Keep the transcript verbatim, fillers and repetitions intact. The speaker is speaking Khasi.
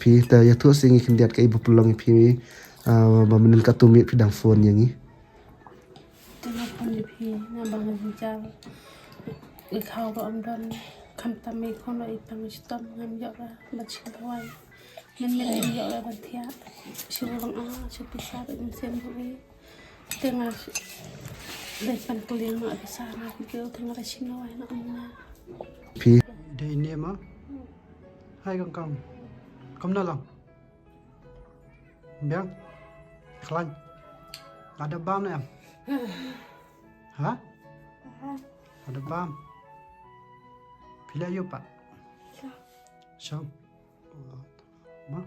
Phi, ta ïathuh seh ïa ngi khyndiat kaei ba pynlong ïa phi, ah, ba mynnin katto miet phi dang phone ïa ngi. Te nga phone ïa phi na ba nga jynjar. Ngi khaw ba ym don, khamtam i khun i pang shitom ngam ïoh ra ban shim dawai. Mynnin ngam ïoh ra ban thiah. Shu long a, shu pisa ba ngam shem dawai. Te nga dei ban kylli ma ka Sara ki kyrteng nga da shin na wai na ym na. Phi. Dei ne ma? Hai kong kong. Kom na lang. Biang. Khlain. Ada bam ne em? Ha? Ada bam. Phi la ïoh pat? Shong. Ma?